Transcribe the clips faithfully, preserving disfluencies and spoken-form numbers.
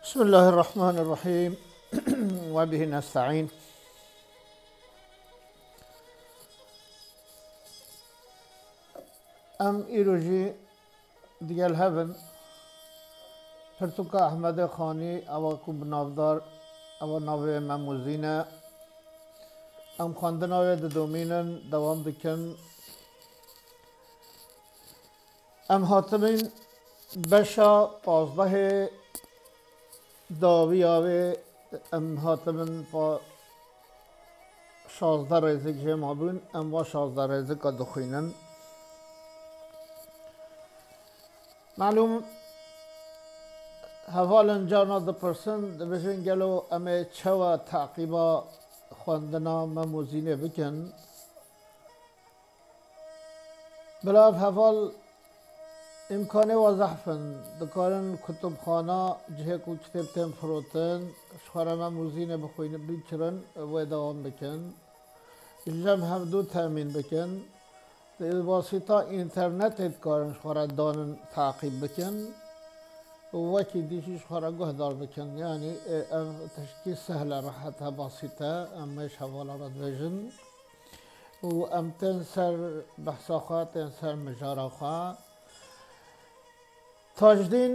بسم الله الرحمن الرحيم. وبه نستعين. Em îro jî digel hev in. Pirtûka Ehmedê Xanî, ewa ku bi navdar, ewa navê Mem û Zîn e. Em xwendina wê didomînin, dewam dikin. Em hatibin beşa pazdehê dawiya wê, em hatibin pa-, şazdeh rêzik jê mabûn, em va şazdeh rêzika dixwînin. Malûm, hevalên carna dipirsin, dibêjin, gelo em ê çawa teqîba xwendina Mem û Zînê bikin? Bila ev heval îmkanê wa zehf in, dikarin kutubxana, cihê ku kitêb tên firotin, ji xwe re Mem û Zînê bixwînin, bikirin, wê dewam bikin. Ji em hevdû temîn bikin. Bi wasîta înternetê dikarin ji xwe re danin teqîb bikin û wekî dî jî ji xwe re guhdar bikin. Yanî, e, ev tiştkî sehl e, rehet e, basît e. Em wê ji hevala re dibêjin. Û em tên ser behsa xwe, tên ser mijara xwe. Tajdîn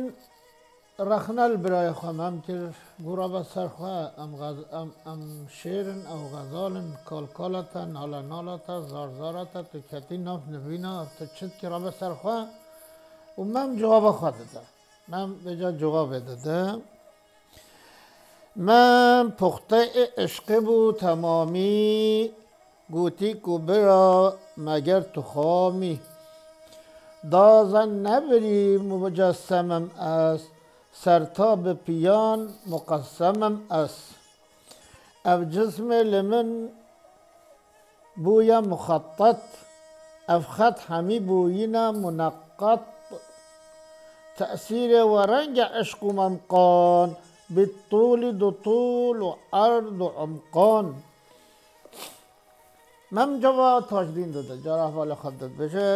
rexne li birayê xwe Mem kir, got, rabe ser xwe, em xez-, em, em şêr in, ew xezal in, kal kala te, nala nala te, zar zara te, tu ketî nav nivîna, tu çi dikî, rabe ser xwe. Û Mem cewaba xwe dide. Mem vêca cewabê dide. Mem puxteyê eşqê bû temamî, gotî ku bira meger tu xam î. Da zen nebirî mucessemim ez, serta bi piyan muqessemim ez. Ev cismê li min bûye muxettet, ev xet hemî bûyine muneqqet. Tesîrê we renge eşq û memqan, bi tûlî du tûl û erd û umqan. Mem ceva Tajdîn dide, cara hevalê xwe dibêje,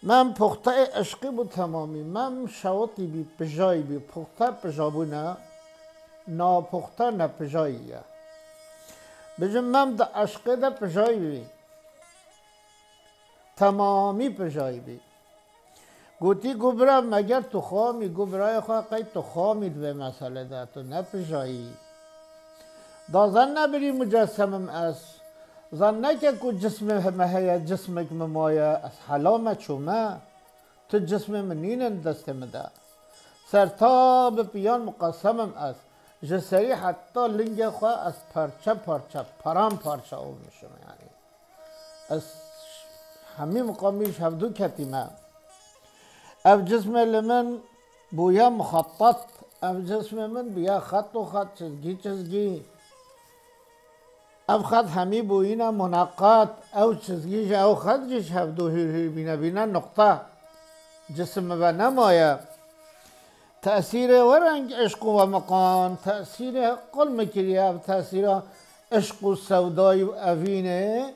Mem puxteyê eşqî bû temamî. Mem şewitî bî, pijayî bî. Puxte pijabûn e, napuxte nepijayî ye. Bijin Mem di eşqê de pijayî bî. Temamî pijayî bî. Gotî, got, bira, meger tu xam î? Got, birayê xwe, qey tu xam î di vê meselê de, tu ne pijayî. Da zen nebirî mucessemim ez. Zen neke ku cismê me heye, cismek min maye, ez hela me çûme. Tu cismê min nînin destê min de. Serta bi piyan muqessemim ez. Ji serî heta lingê xwe ez parçe parçe, paramparça olmuşum yani. Ez hemî miqamî ji hevdû ketîme. Ev cismê li min bûye muxettet. Ev cismê min bûye xet û xet, çizgî çizgî. Ev xet hemî bûyîne muneqat. Ew çizgî jî, ew xet jî ji hevdû hûr hûr bîne, bîne nuqte. Cisim mi ve nemaye. Tesîrê we reng eşq û we miqan, tesîrê qul mi kiriye, ev tesîra eşq û sewdayî û evînê,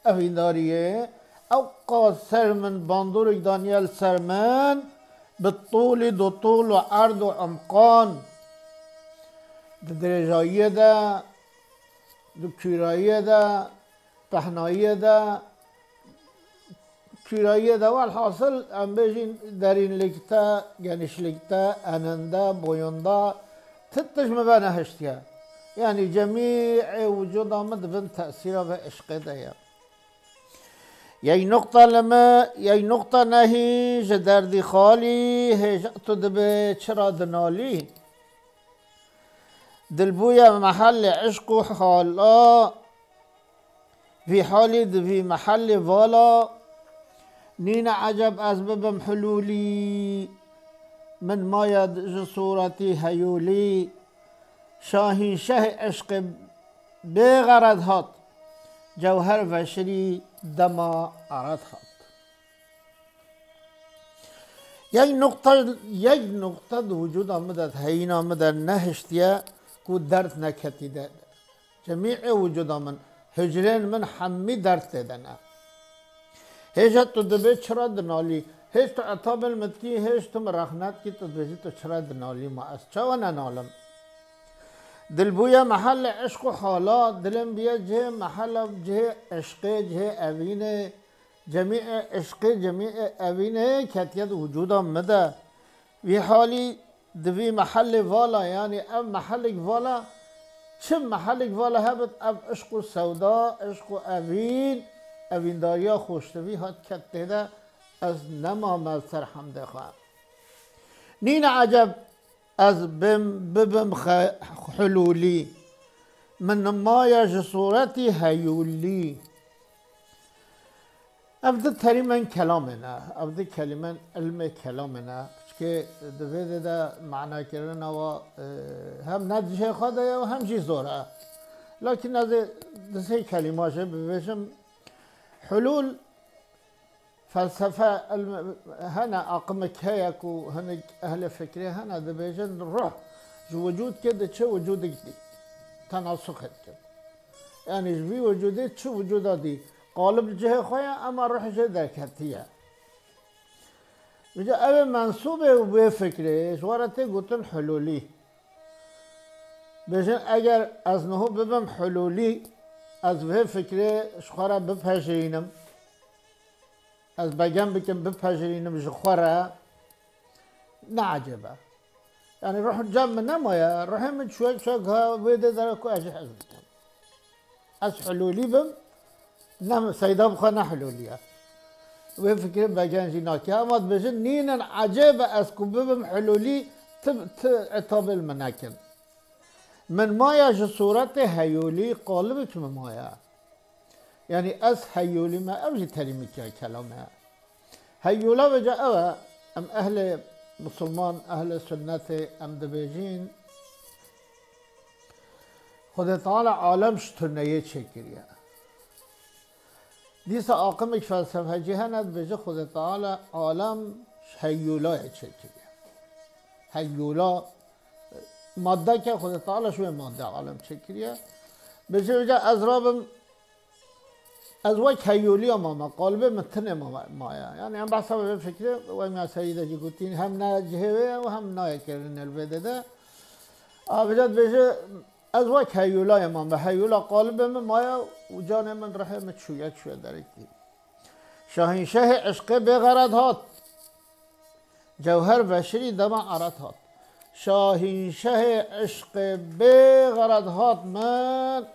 evîndariyê. Ew qas ser min bandorek daniye li ser min, bi tûlî du tûl û erd û umqan. Di dirêjayiyê de, di kûrayiyê de, pehnayiyê de, kûrayiyê de, welhasil em bêjin derînlikte, genişlikte, eninde, boyunda, ti tişt mi ve nehiştiye. Yani cemîê wicûda min di bin tesîra ve eşqê de ye. Yek nuqta li me, yek nuqta nehî ji derdî xalî, hêja tu dibê çira dinalî. Dil bûye mehellê eşq û hala, vî halî di vî mehellê vala, nîne eceb ez bibim hulûlî, min maye ji sûretî heyûlî, şahînşehê eşqê bêxered hat, cewher veşirî dema ered hat. Yek nuqta, yek nuqta di wicûda min de, di heyîna min de nehiştiye ku derd neketî de. Cemîê wicûda min, hicrên min hemî derd tê de ne. Hêja tu dibê çira dinalî, Hêj tu etabel min dikî, hêj tu min rexnet kî, tu dibêjî tu çira dinalî, ma ez çawa nenalim? Dil bûye mehellê eşq û hala, dilim bûye cihê mehela, cihê eşqê, cihê evînê, cemîê eşqê, cemîê evînê ketiye di wicûda min de. Vî halî di vî mehellê vala, yanî ev mehelek vala, çi mehelek vala hebit, ev eşq û sewda, eşq û evîn, evîndariya xweştivî hat ket tê de, ez nemame li ser hemdê xwe. Nîne eceb ez bim, bibim xe-, hulûlî. Min maye ji sûretî heyûlî. Ev di terîmên kelamê ne, ev di kelîmên ilmê kelamê ne. Çikê di vê dê de manakirina wa, e, hem ne di cihê xwe de ye û hem jî zor e. Lakin ez ê di sê kelîma jê bibêjim. Hulûl, felsefe, ilm, hene aqimik heye ku hinek ehlê fikrê hene dibêjin ruh ji wicûdkê diçe wicûdik dî. Tenasuxê dike. Yanî ji vî wicûdê çi wicûda dî. Qalib li cihê xwe ye, ema ruh jê derketiye. Vêca ew ê mensûbê wê fikrê ji we re tê gotin hulûlî. Bêjin eger ez niho bibim hulûlî, ez vê fikrê ji xwe re bipejirînim, ez begen bikim bipejirînim ji xwe re, ne ecêb e. Yanî ruh cem min nemaye, ruhê min çûye, çûye giha wê dê de ku ez jî hez dikim. Ez hulûlî bim, ne seyda bi xwe ne hulûlî ye. Wê fikrê begen jî nake. Ema dibêjin nînin ecêb e ez ku bibim hulûlî, ti, ti etabê li min nekin. Min maye ji sûretê heyûlî, qalibek min maye. Yanî ez heyûlî me, ev jî terîmekî ya kelamê ye. Heyûla vêca ew e, em ehlê misilman, ehlê sunnetê, em dibêjin, Xwedê Teala alem ji tuneyê çêkiriye. Dîsa aqimek felsefecî hene dibêje Xwedê Teala alem ji heyûlayê çêkiriye. Heyûla, maddeke Xwedê Teala ji wê madde alem çêkiriye. Bêje vêca ez rabim, ez wek heyûliya mame, qalibê min tinê mame, maye. Yanî em behsa vê fikrê, wek me serî de jî gotîn, hem ne cihê wê ye û hem nayê kirinê li vê dê de. A vêca dibêje, ez wek heyûlayê mame, heyûla qalibê min maye û canê min, ruhê min çûye, çûye derekî. Şahînşehê eşqê bêxered hat. Cewher veşirî dema eret hat. Şahînşehê eşqê bêxered hat min,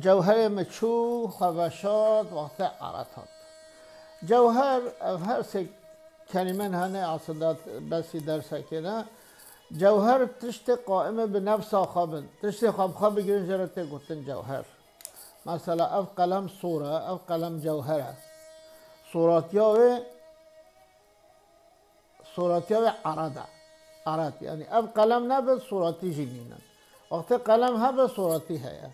cewherê min çû xwe veşart wextê eret hat. Cewher, ev her sê kelîmên hene aslında besî dersekê ne. Cewher tiştê qaimê bi nefsa xwe bin. Tiştê xwe bi xwe bigirin jê re tê gotin cewher. Mesela ev qelem sor e, ev qelem cewher e. Soratiya wê, soratiya wê erad e. Erad, yanî ev qelem nebe, soratî jî nînin. Wextê qelem hebe, soratî heye.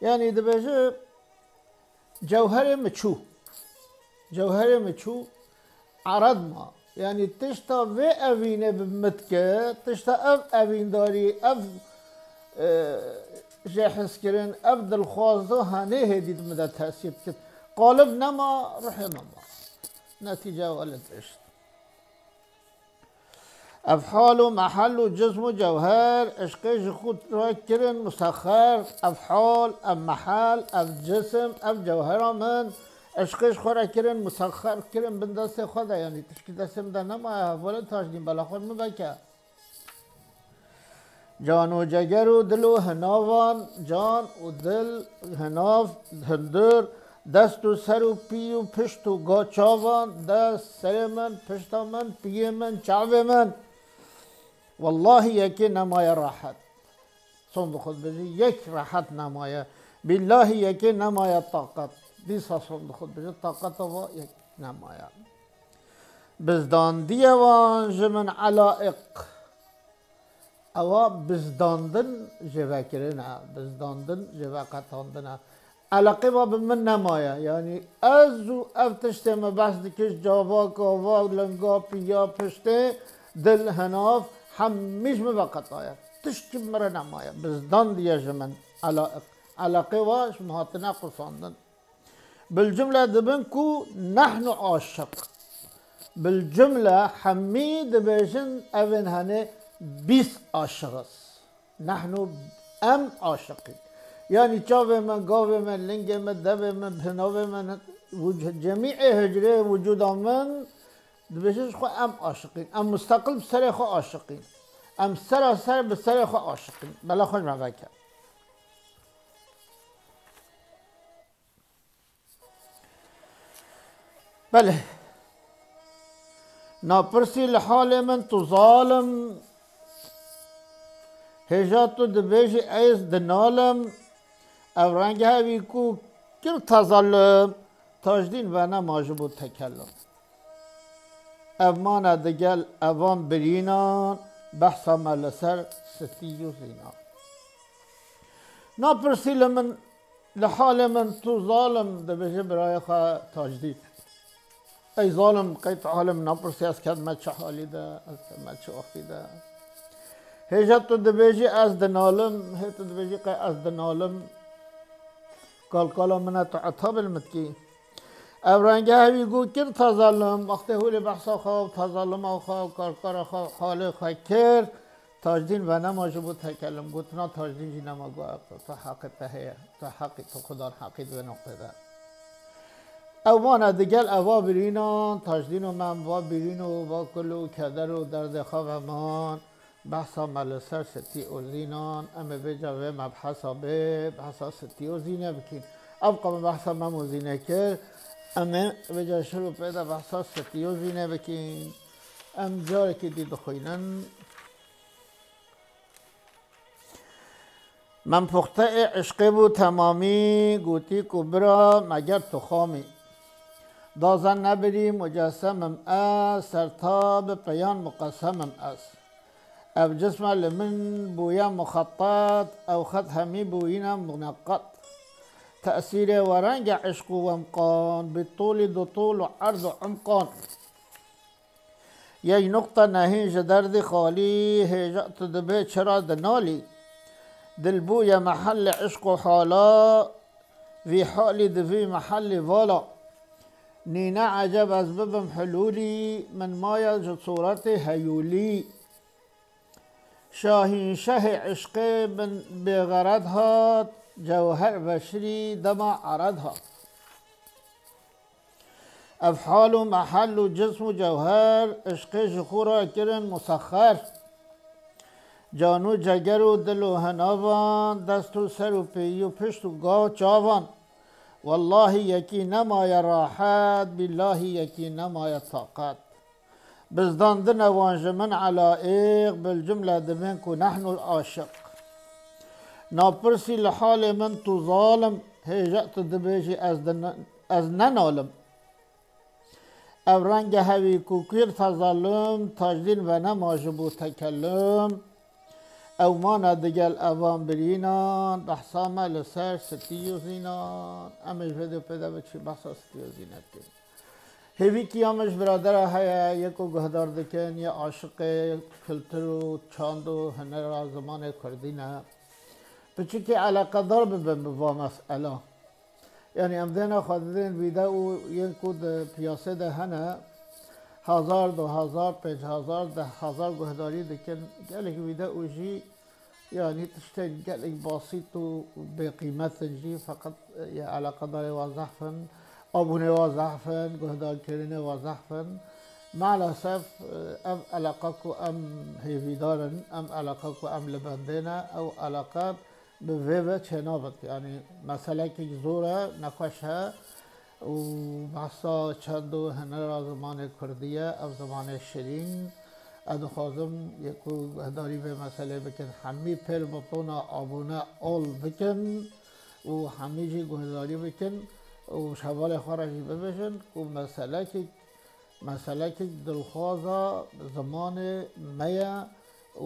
Yanî dibêje, cewherê min çû. Cewherê min çû, erad ma. Yanî tişta vê evînê bi min dike, tişta ev evîndarî, ev, e, jêhizkirin, ev dilxwaza henê hêdî di min de tesîr dikir. Qalib nema, ruhê min ma. Netîce wele tişt. Ev hal û mehel û cism û cewher, eşqê ji xwe re kirin musexer, ev hal, ev mehel, ev cism, ev cewhera min, eşqê ji xwe re kirin musexer, kirin bin destê xwe de, yanî tişkî destê min de nemaye, hevalê tajdîn bela xwe min veke. Can û ceger û dil û hinavan, can û dil, hinav, hundir, dest û ser û pî û pişt û ga çavan, dest, serê min, pişta min, piyê min, çavê min. Wellahî yekê nemaye rehet. Son dixwe dibêje, yek rehet nemaye. Billahî yekê nemaye taqet. Dîsa son dixwe dibêje, taqeta va yek nemaye. Bizdandiye wan ji min elaiq. Ewa bizdandin jê vekirin e, bizdandin jê veqetandin e. Eleqê va bi min nemaye. Yanî ez û ev tiştê me behs dikir, cava, kava, linga, piya, piştê, dil, hinav, hemî ji min veqetaye. Tiştî bi min re nemaye. Bizdandiye ji min elaiq. Eleqê va ji min hatine qusandin. Bilcumle dibin ku nehnu aşiq. Bil cumle hemî dibêjin evên henê bîst aşiq iz. Nehnu em aşiqîn. Yanî çavê me, gavê me, lingê me, devê me, hinavê me, ne-, wuc-, cemîê hicrê wucuda min dibêje ji xwe em aşiqîn. Em musteqil bi serê xwe aşiqîn. Em seraser bi serê xwe aşiqîn. Bela xwe ji me veke. Belê. Napirsî li halê min tu zalim. Hêja tu dibêjî ez dinalim. Ev rengehê wî ku kir tezalim. Tajdîn venema ji bo tekelim. Ev mane digel evan birînan. Behsa me li ser stî û zînan. Napirsî li min Li halê min tu zalim, dibêje birayê xwe Tacdîn. Ey zalim, qey tu halê min napirsî, ez kedime çi halî de, ez kedime çi wextî de. Hêja tu dibêjî ez dinalim, hê tu dibêjî qey ez dinalim. Kalkala min e tu etabê li min dikî. Ev rengehê wî got kir tezalim, wextê holê behsa xwe û tezalima xwe û kalkara xwe û halê xwe kir, Tacdîn venema ji bo tekelim, gotina Tacdîn jî nema got, tu heqê te heye, tu heqî, tu xudan heqî di vê noqtê de. Ew vane digel eva birînan, Tacdîn û me em va birîn û va kul û keder û derdê xwe veman, behsa me li ser sitî û zînan, em ê vêca vê mebhesa bê, behsa sitî û zînê bikîn. Ev qam behsa mem û zînê kir, em ê vêca şir û pê de behsa sitî û zînê bikîn. Em carekî dî dixwînin. Min puxte ê eşqê bû temamî, gotî ku bira meger tu xam î. Dazen nebirî mucesemim ez, serta bi peyan muqesemim ez. Ev cisme li min bûye muxetet, ew xet hemî bûyîne muneqet. Tesîrê we renge eşq û wemqan, bi tolî du tol û erd û emqan. Yek nuqte nehîn ji derdî xalî, hêja tu dibê çira dinalî. Dil bûye mehellê eşq û hala, vî halî di vî mehellî vala. Nîne eceb ez bibim hilûlî, min maye ji sûretê heyûlî. Şahînşehê eşqê min bêxered hat, cewher veşirî dema ered hat. Ev hal û mehel û cism û cewher, eşqê ji xwe re kirin musexxer. Can û ceger û dil û hinavan, dest û ser û pêyî û pişt û gav çavan. Wellahî yekî nemaye rahet, bîllahî yekî nemaye taqet. Bizdandine wan ji min elaiq, bil cumle dibên ku nehnu aşiq. Napirsî li halê min tu zalim, hêja tu dibêjî ez din-, ez nenalim. Ev rengehê wî ku kir tezalim, Tacdîn venema ji bo tekelim. Ew mane digel evan birînan, behsa me li ser sitî û zînan. Em ê ji vê de pê de biçî behsa sitî û zînê bikin. Hêvîkiya min ji biradera heye, yê ku guhdar dikin, yê aşiqê kultur û çand û hunera zimanê kurdî ne. Piçikê eleqedar bibin bi va mesela. Yanî em dêne xwe didên vîdeo yên ku di piyasê de hene, hezar, du hezar, pênc hezar, deh hezar guhdarî dikin. Gelek vîdeo jî, yanî tiştên gelek basît û bêqîmet in jî, feqet, e, ya eleqedarê wa zehf in, abûnê wa zehf in, guhdarkirinê wa zehf in. Maalesef, e, ev eleqa ku em hêvîdar in, em eleqa ku em li bendê ne, ew eleqa bi vê ve çênabit. Yanî meselekek zor e, nexweş e û behsa çand û hunera zimanê kurdî ye, ev zimanê şirîn. Ez dixwazim yê ku guhdarî vê meselê bikin, hemî pêl butona abone ol bikin û hemî jî guhdarî bikin û ji hevalê xwe re jî bibêjin ku meselekek Meselekek dilxwaza zimanê me ye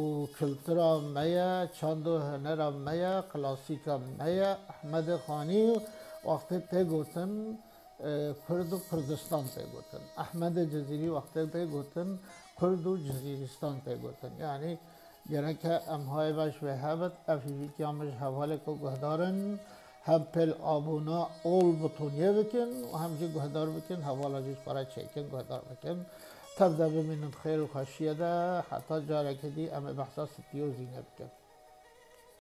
û kultura me ye, çand û hunera me ye, klasîka me ye. Ehmedê Xanî wextê tê gotin, e, Kurd û Kurdistan tê gotin. Ehmedê Cizîrî wextê tê gotin, Kurd û Cizîristan tê gotin. Yanî gereke em hay ve ji vê hebit, ev hêvîkiya min ji hevalê ku guhdar in, hem pêl abûna ol bi tonyê bikin û hem jî guhdar bikin, hevala jî ji xwe re çêkin, guhdar bikin. Tev de bimînin xêr û xweşiyê de, heta carekê dî em ê behsa stiyozî nebikin.